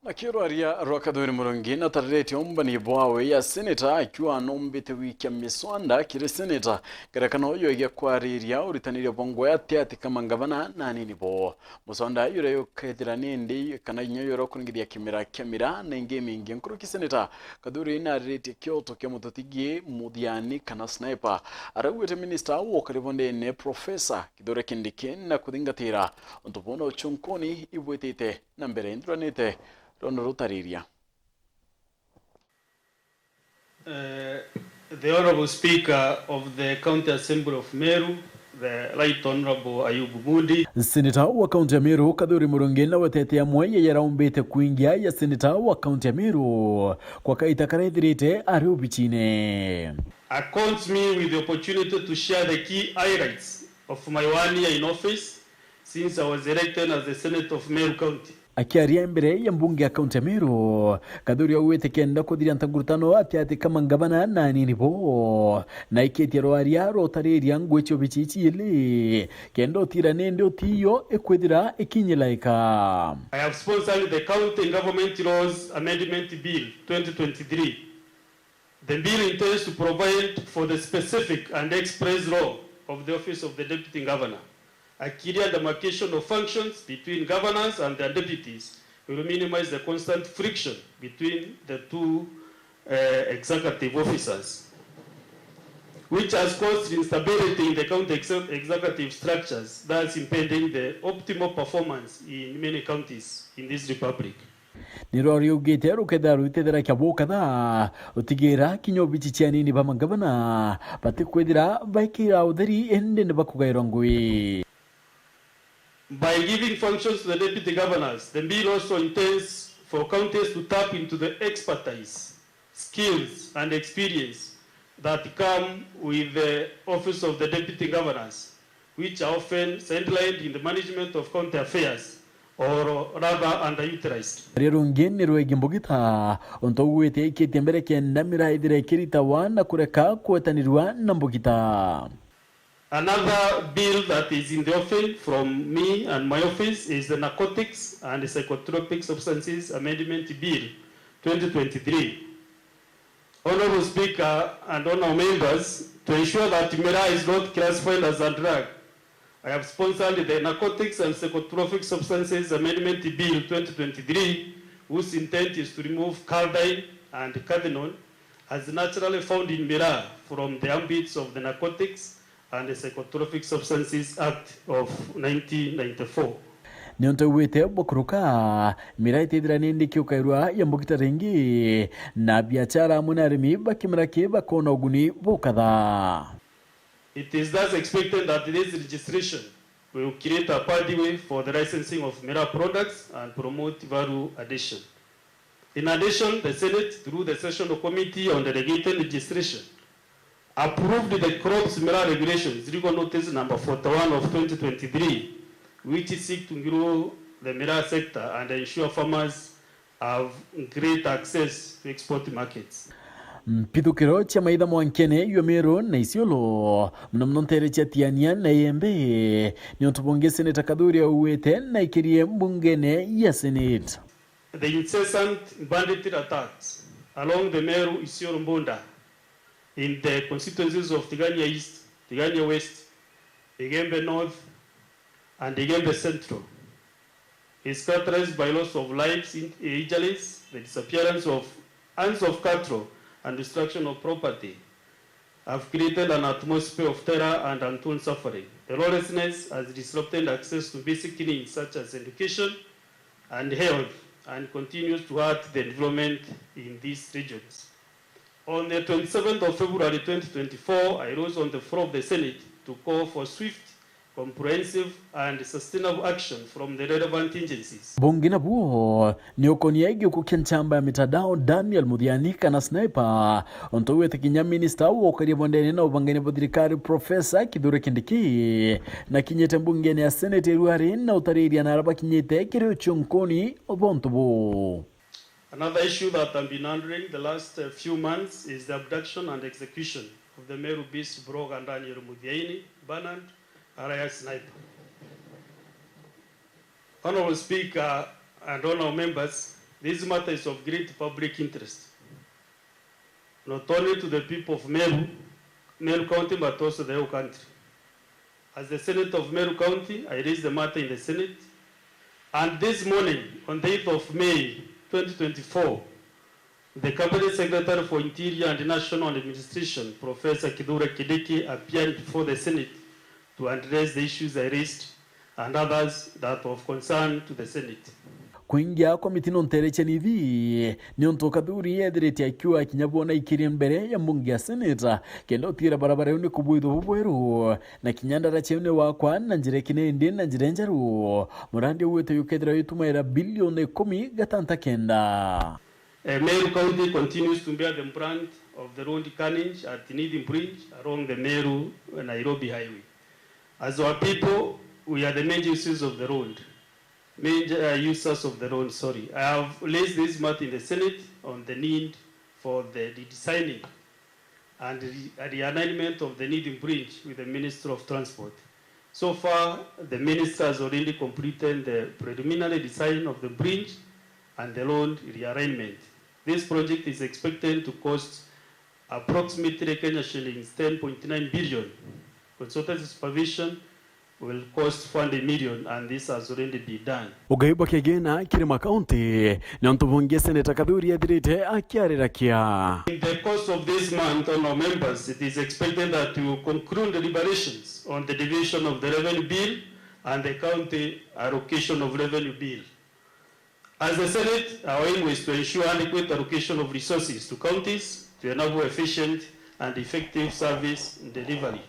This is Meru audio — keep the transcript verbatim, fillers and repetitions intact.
Na kiurwaria rwa Kathuri Murungi natariritie umbani bwawe ya seneta, akiuga anombite gwikia miswanda kiri seneta, ngerekano yo igia kwariria uritaniria bwa ngwea ati ati kama ngavana na anini bo. Muswanda yuria yukethira nindi kana inya yuria ukuringithia kimera kia miraa na ingi imingi. Nkuruki seneta Kathuri nariritie kioto kia mututigi muthiani kana sniper. Arauite minista wa ukari bondene Professor Kithure Kindiki na kuthingatira untu buna uchunkuni ibwitite na mbere. Inthuranite rono rutariria. Uh, the Honourable Speaker of the County Assembly of Meru, the Right Honourable Ayubu Mundi. Seneta wa kaunti ya Meru, Kathuri Murungi, na wetete amwe ya yaraumbite kuingia ya seneta wa kaunti ya Meru kwa kaita karethirite ari obicine. Accords me with the opportunity to share the key highlights of my one year in office since I was elected as the Senate of Meru County. Akiaria mbere ya mbunge ya kaunti ya Meru, Kathuri augite kenda kuthiria ntangurutano ati ati kama ngavana na anini bo, na ikitie rwaria rwa utariria ngui cia obici ici ili, kenda utira nindi utiyo ikwithira ikinyilaika. I have sponsored the County Government Laws Amendment Bill twenty twenty-three. The bill intends to provide for the specific and express role of the Office of the Deputy Governor. A clear demarcation of functions between governors and their deputies will minimize the constant friction between the two, uh, executive officers, which has caused instability in the county exe-, executive structures, thus impeding the optimal performance in many counties in this republic. Nirwo riugite rukethira rwitethera kia bukatha, utigira kinya obici cia anini ba magavana batikwithira baikira utheri, indi ni bakugairwa ngui. By giving functions to the deputy governors, the bill also intends for counties to tap into the expertise, skills and experience that come with the office of the deputy governors, which are often sidelined in the management of county affairs or rather underutilized. Ria rungi ni rwegi mbugita, untu ugwite ikitie mbere kenda miraa ithire ikiritawa na kureka kwetanirua na mbugita. Another bill that is in the offing from me and my office is the Narcotics and Psychotropic Substances Amendment Bill twenty twenty-three. Honourable Speaker and honourable members, to ensure that miraa is not classified as a drug, I have sponsored the Narcotics and Psychotropic Substances Amendment Bill twenty twenty-three, whose intent is to remove caudine and cathinone as naturally found in miraa from the ambits of the Narcotics and the Psychotropic Substances Act of nineteen ninety-four. Niuntu wite bukuruka, miraa itithira nindi kiukairua ya mbugita ringi, na biachara amwe na arimi ba kimera ki bakona uguni bukatha. It is thus expected that this legislation will create a pathway for the licensing of miraa products and promote value addition. In addition, the Senate, through the Sessional Committee on Delegated Legislation, approved the Crops Miraa Regulations, Legal Notice number forty-one of twenty twenty-three, which seek to grow the miraa sector and ensure farmers have great access to export markets. Mpithukiro cia maitha mwankene yua Meru na Isiolo, muno muno ntere cia Tiania na Iembe, ni untu bungi Seneta Kathuri auite na ikirie mbungene ya Senate. The incessant banditry attacks along the Meru Isiolo border in the constituencies of Tigania East, Tigania West, Igembe North, and Igembe Central is characterized by loss of lives, in-, injuries, the disappearance of herds of cattle, and destruction of property have created an atmosphere of terror and untold suffering. The lawlessness has disrupted access to basic needs such as education and health and continues to hurt the development in these regions. On the twenty-seventh of February twenty twenty-four, I rose on the floor of the Senate to call for swift, comprehensive and sustainable action from the relevant agencies. Bungi nabuo ni ukonia giuku kia nchamba ya mitandao Daniel Muthiani kana Sniper, untu wite kinya minista wa ukaria bondene na ubangania bwa thirikari Professor Kithure Kindiki na kinyite mbungene ya Senate iruari na utariria na araba kinyite kiri uchunkuni bwa untu buu. Another issue that I've been handling the last, uh, few months is the abduction and execution of the Meru-based blogger Daniel Muthiaini Bernard, alias Sniper. Honourable Speaker and honourable members, This matter is of great public interest, not only to the people of Meru, Meru County, but also the whole country. As the Senator of Meru County, I raised the matter in the Senate, and this morning, on the eighth of May twenty twenty-four, the Cabinet Secretary for Interior and National Administration, Professor Kithure Kindiki, appeared before the Senate to address the issues I raised and others that of concern to the Senate. Kuingia kwa mitino ntereche nithi, ni untu Kathuri ethirite akiuga kinya bwona ikirie mbere ya mbunge ya Senate, kenda utigira barabara iu ni kubwithwa bubweru, na kinya ndara ciu ni wakwa na njira ikine indi na njira injeru. Murandi ugwite yukethira witumaira bilioni ikumi gatanta kenda. Eh, Meru County continues to bear the brunt of the road carnage at Nithi Bridge along the Meru Nairobi Highway. As our people, we are the major users of the road. Major, uh, users of the road, sorry. I have raised this matter in the Senate on the need for the redesigning and re-, realignment of the Nithi Bridge with the Ministry of Transport. So far, the minister has already completed the preliminary design of the bridge and the road realignment. This project is expected to cost approximately Kenya shillings ten point nine billion. Consultancy supervision will cost four hundred million, and this has already been done. Ugai bwa kigina kiri makaunti ni untu bungi Senator Kathuri ethirite akiarira kia. In the course of this month, honourable members, it is expected that we will conclude deliberations on the division of the revenue bill and the county allocation of revenue bill. As the Senate, our aim is to ensure adequate allocation of resources to counties to enable efficient and effective service delivery.